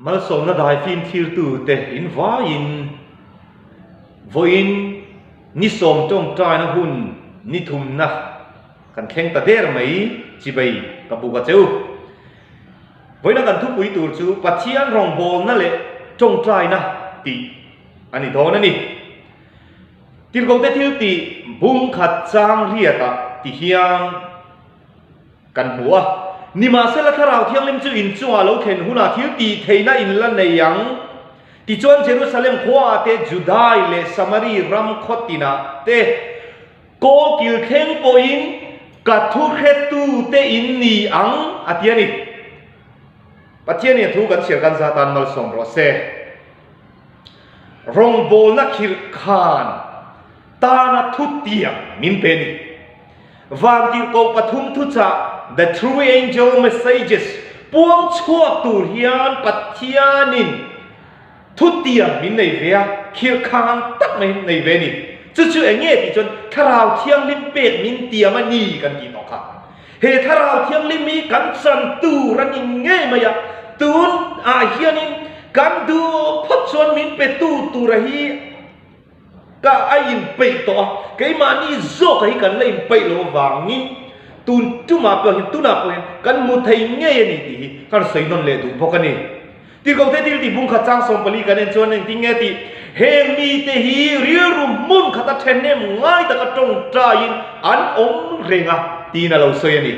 Malsawmna daifim thirtute in vaiin vawiin ni sawm tawngtaina hun ni thumna kan thleng ta der mai chibai ka buk a che u. Vawiina kan thupui tur chu Pathian rawngbawlna leh tawngtaina tih a ni dawn a ni. Tirhkohte thil tih bung khat chang riatah ti hian kan hmu a. Nimahsela Thlarau Thianghlim chu in chungah lo thlen hunah thil tih theihna in la nei ang. Tichuan Jerusalem khuaah te, Judai leh Samari ram khaw tinah te, kawl kil thleng pawhin ka thu hretute in ni ang, a ti a ni. Pathianin a thu kan chhiar kan za tan malsawm rawh se. Rawngbawlna khirh khan tana thutiang min pe a ni. Vantirhkoh pathum thuchah, The Three Angel Messages, puang chhuak tur hian Pathianin thutiang min nei ve a, khirh khan tak mai nei ve a ni. Chu chu eng nge tih chuan Thlarau Thianghlim pek min tiam a ni kan tih tawh kha. He Thlarau Thianghlim hi kan chan tur a ni ngei mai a, tun ah hianin kan duh phawt chuan min pe tu tura hi ka a inpeih tawh a, keimahni zawka hi kan la inpeih loh avangin tun tumah pawh hian tunah pawh hian kan hmu thei ngei a ni tih hi kan sawi nawn leh duh bawk a ni. Tirhkohte thil tih bung khat chang 14 kan en chuan engtin nge tih heng mite hi rilru hmun khata thehnem ngai taka tawngtaiin an awm reng a tiin a lo sawi a ni.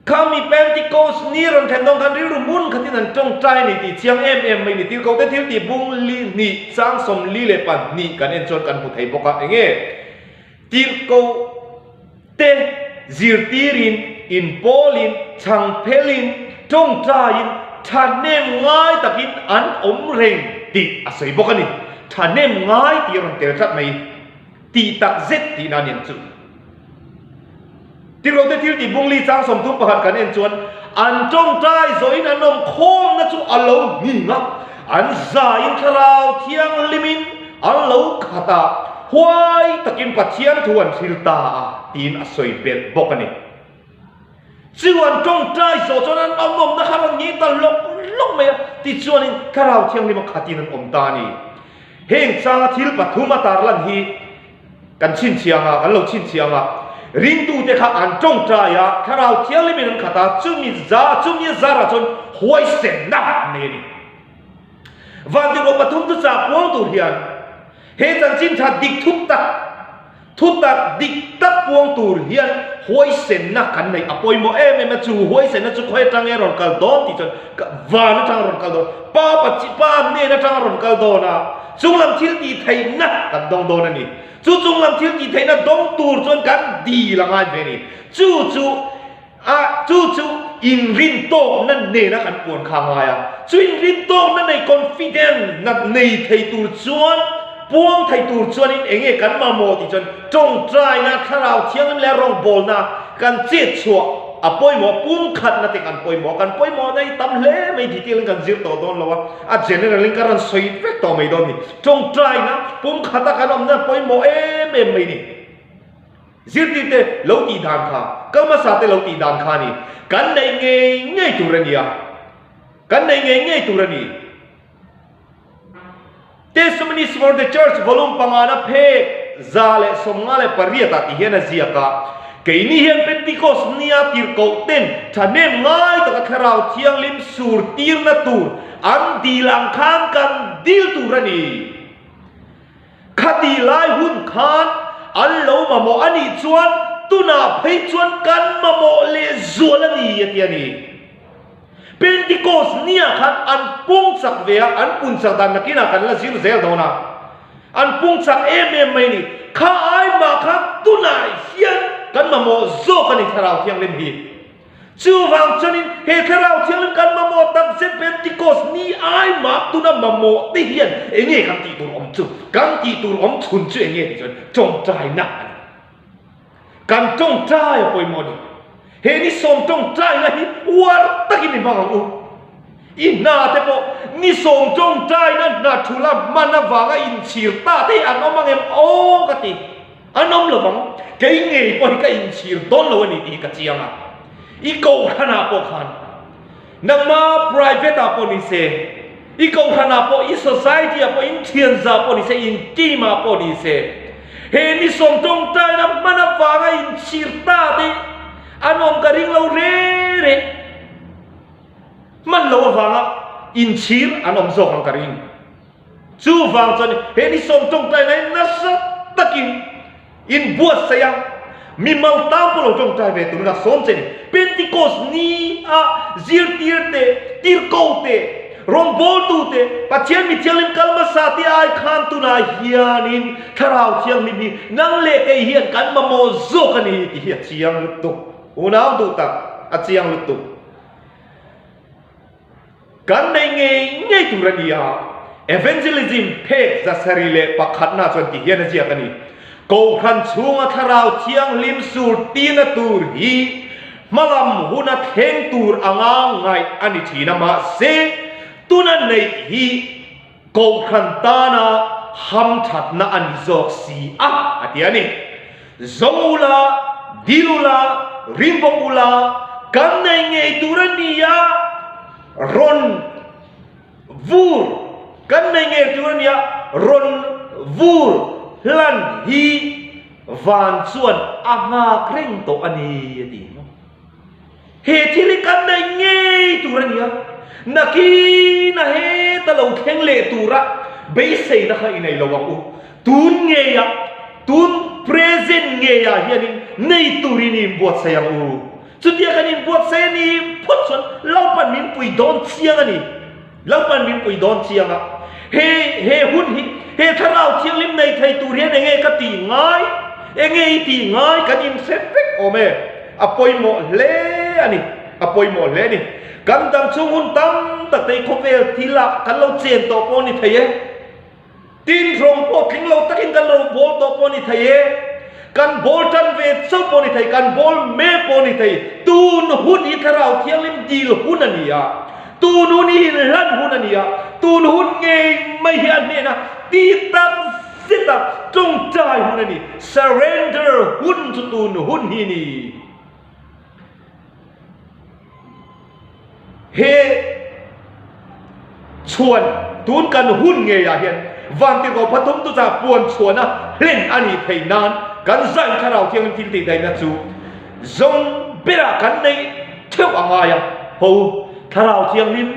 Khami Pentecost ni rawn thlen dawn khan rilru hmun khatin an tawngtai a ni tih chiang em em mai ni. Tirhkohte thil tih bung li hnih chang 42 kan en chuan kan hmu thei bawk a. Enge Tirhkohte zirtirin, inpawlin, chhangphelin, tawngtaiin thahnem ngai takin an awm reng tih a sawi bawk a ni. Thahnem ngai tih a rawn tel tlat mai. Tih tak zet tihna a ni ang chu. Tirhkohte thil tih bungli chang 31 kan en chuan an tawngtai zawhin an awm khawmna chu a lo nghing a, an zaiin Thlarau Thianghlimin an lo khat a, huai takin Pathian thu an hril ta a tiin a sawi belh bawk a ni. Chu an tawngtai zawh chuan an awm awmna kha rawn nghing ta lawk lawk mai a, tichuanin Thlarau Thianghlima khatin an awm ta a ni. Heng changa thil pathum a tarlan hi Kan chhinchhiang a, kan lo chhinchhiang a. Ringtute kha an tawngtai a, Thlarau Thianghlimin an khat a, chumi za, chumi a zarah chuan huaisenna an nei a ni. Vantirhkoh pathum chu chah puang tur hian he chanchin tha dik thu tak, thu tak dik tak puang tur hian huaisenna kan neih a pawimawh em em a, chu huaisenna chu khawi atang nge rawn kal dawn tih chuan van atang a rawn kal dawn, Pa Pathian, Pa hnen atang a rawn kal dawn a. Chunglam thil tih theihna kan dawng dawn a ni. Chu chunglam thil tih theihna dawng tur chuan kan dil a ngai ve a ni. Chu chu a chu chu inrintawkna nena kan puan kha a ngai a. Chu inrintawkna nei confident na nei thei tur chuan puang thei tur chuanin eng nge kan mamawh tih chuan tawngtaina, thlarau thianghlim leh rawngbawlna kan chet chhuah a pawimawh, pumkhatna te kan pawimawh a. Kan pawimawhna hi tam hle mai detail in kan zir tawh dawn lo a. A general in ka rawn sawi vek tawh mai dawn ni. Tawngtaina pumkhata kan awmna pawimawh em em mai ni. Zirtirte lo tih dan kha, kal hmasa te lo tih dan kha a ni. Kan neih ngei ngei tur a ni a. Kan neih ngei ngei tur a ni. Testimonies for the Church volume pangana phek 158 ah ti hian a ziak a, Keini hian Pentecost nia tirhkoh ten thahnem ngai taka Thlarau Thianghlim sur tirna tur an dil ang khan kan dil tur a ni. Khati lai hun khan an lo mamawh a nih chuan tunah phei chuan kan mamawh lehzual a ni a ti a ni. Pentecost nia khan an pung chak ve a, an pun chak dan nakinah kan la zir zel dawn a. An pung chak em em mai a ni. Kha ai mah khan tunah hian kan mamawh zawk a ni Thlarau Thianghlim hi. Chuvang chuanin he Thlarau Thianghlim kan mamawh tak zet Pentecost ni ai mah tuna mamawh te hian eng nge kan tih tur awm chu? Kan tih tur awm chhun chu eng nge tih chuan tawngtaina a ni. Kan tawngtai a pawimawh a ni. He ni sawm tawngtaina hi uar takin i hmang ang u. I hna te pawh ni sawm tawngtaina hna thula hman avanga inchhir ta te hi an awm ang em? Aw ka ti. An awm lo vang. Kei ngei pawh hi ka inchhir dawn lo a ni tih hi ka chiang a. I kohhranah pawh khan. Nangma private ah pawh ni se, i kohhran ah pawh, i society ah pawh, in thianza pawh ni se, in team ah pawh ni se, he ni sawmtawngtaina hman avanga inchhir ta te an awm ka ring lo reng reng. Hman lo avanga inchhir an awm zawk ang ka ring. Chuvang chuan he ni sawmtawngtaina hi nasa takin Inbuatsaih a, mimal tan pawh lo tawngtai ve turin a sawm che ni. Pentecost ni a zirtir te, tirko te, rawngbawltu te, Pathian mi thianghlim kal hmasa te ai khan tunah hianin Thlarau Thianghlim hi nang leh kei hian kan mamawh zawk a ni tih hi a chiang lutuk. Unau duh tak, a chiang lutuk. Kan nei ngei ngei tur a ni a, Evangelism phek zasarih leh pakhatna chuan ti hian a ziak a ni, Kohhran chhunga Thlarau Thianghlim sur tina tur hi hmalam huna thleng tur anga ngaih a ni thin a, mahse tuna neih hi Kohhran tana hamthatna a ni zawk si a, a ti a ni. Zo ula, dil ula, ring bawk ula, kan nei ngei tur a ni a, rawn vur, kan nei ngei tur a ni a, rawn vur hlan hi van chuan a nghak reng tawh a ni, a ti. He thil hi kan nei ngei tur a ni a, nakin a heta lo thleng leh tura beiseina kha i nei lo ang u. Tun ngeiah, tun present ngeiah hianin nei turin i inbuatsaih ang u. Chutia kan inbuatsaih a ni phawt chuan Lalpan min pui dawn chiang a ni. Lalpan min pui dawn chiang a, he he hun hi he Thlarau Thianghlim nei thei tur hian enge ka tih ngai, enge i tih ngai kan inhre vek awm e, a pawimawh hle a ni, a pawimawh hle a ni. Kan dam chhung hun tam tak te hi khawvel thil ah kan lo chen tawh pawh a ni thei e. Tin, rawng pawh tling lo takin kan lo bawl tawh pawh a ni thei e, kan bawl tan ve chauh pawh a ni thei, kan bawl mek pawh a ni thei. Tun hun hi Thlarau Thianghlim dil hun a ni a, tun hun hi inhlan hun a ni a, tun hun ngei mai hi a hnena ti tak zeta tawngtai hun a ni. Surrender hun chu tun hun hi a ni. He chhuan tun kan hun ngeiah hian Vantirhkoh pathum tu chah puan chhuana hlen a nih theih nan kan zain Thlarau Thianghlim thil tih daihna chu zawng berah kan neih theuh a ngai a. Ho Thlarau Thianghlim,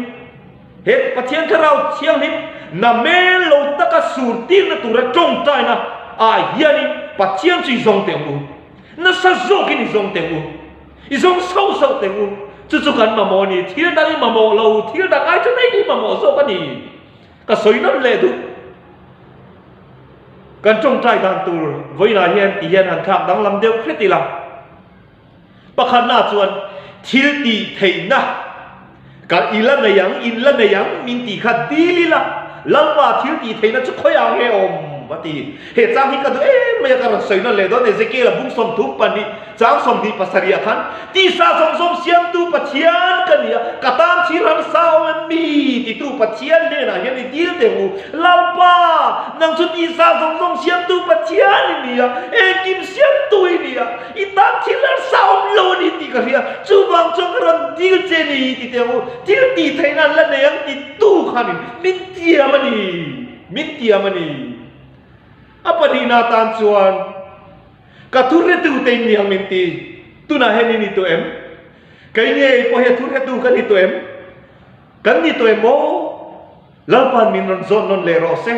he Pathian Thlarau Thianghlim na mel lo taka sur tirna tura tawngtaina ah hianin Pathian chu i zawng teh ang u. Nasa zawkin i zawng teh ang u. I zawng sauh sauh teh u. Chu chu kan mamawh a ni. Thil dang i mamawh lo, thil dang ai chuan hei hi mamawh zawk a ni. Ka sawi nawn leh duh. Kan tawngtai dan tur vawiinah hian ti hian han thlak danglam deuh hret ila. Pakhatna chuan thil tih theihna Ka i la nei ang, in la nei ang, min tih kha dil ila, Lalpa thil tih theihna chu khawi ang nge awm? a ti. He chang hi ka duh em mai a, ka rawn sawi nawn leh dawn Ezekiel-a bung 32 chang 27 ah khan, Tisa zawng zawng siamtu Pathian ka ni a, ka tan thil harsa awm em mi? titu Pathian hnenah hian i dil teh u. Lalpa, nang chu tisa zawng zawng siamtu Pathian i ni a, engkim siamtu i ni a, I tan thil harsa awm lo a ni tih ka hria, chuvang chuan ka rawn dil che ni ti teh u, thil tih theihna an la nei ang ti tu khanin min tiam a ni, min tiam a ni. A pahnihna atan chuan ka thu hretu te in ni ang min ti, tunah hian i ni tawh em? Kei ngei pawh hian thu hretu ka ni tawh em? Kan ni tawh em maw? Lalpa'n min rawn zawt nawn leh rawh se.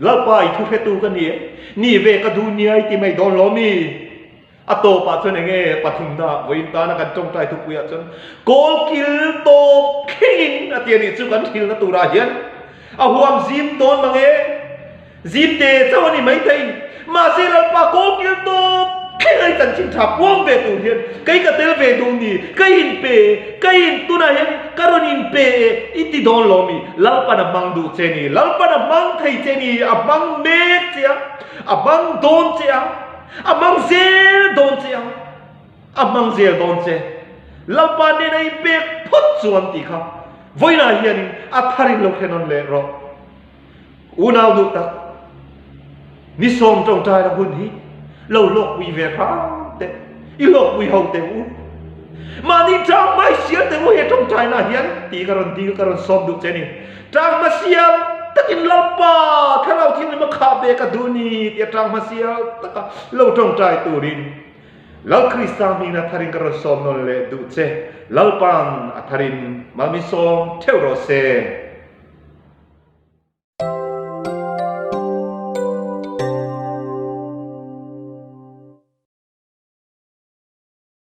Lalpa i thu hretu ka ni e, ni ve ka duh nia i ti mai dawn lo mi? A tawpah chuan eng nge pathumna vawiin tana kan tawngtai thupuiah chuan kawl kil tawp thlengin a ti a nih chu kan hrilna turah hian a huam zim dawn mang e. Zim te chauh a ni maithei. Mahse Lalpa kawlkil tawp thleng a i chanchin tha puang ve tur hian kei ka tel ve duh ni, ka inpe, ka in tunah hian ka rawn inpe e i ti dawn lo mi? Lalpan a hmang duh che ni, Lalpan a hmang thei che ni, a hmang mek che a, a hmang dawn che a, a hmang zel dawn che a, a hmang zel dawn che. Lalpa nena inpek phawt chuan tih kha vawiinah hianin a tharin lo thlenawn leh rawh. Unau duh tak, ni sawm tawngtaina hun hi lo hlawkpui ve hram teh, i hlawkpui ho teh u. Mahni tang mai sial teh u he tawngtaina hian tih ka rawn dil ka rawn sawm duh che a ni. Tang hma sial takin Lalpa Thlarau Thianghlim a khah ve ka duh ni tia tang hma sial taka lo tawngtai turin Lal Krista hmingna tharin ka rawn sawm nawn leh duh che. Lalpa'n a tharin mal min sawm theuh rawh se.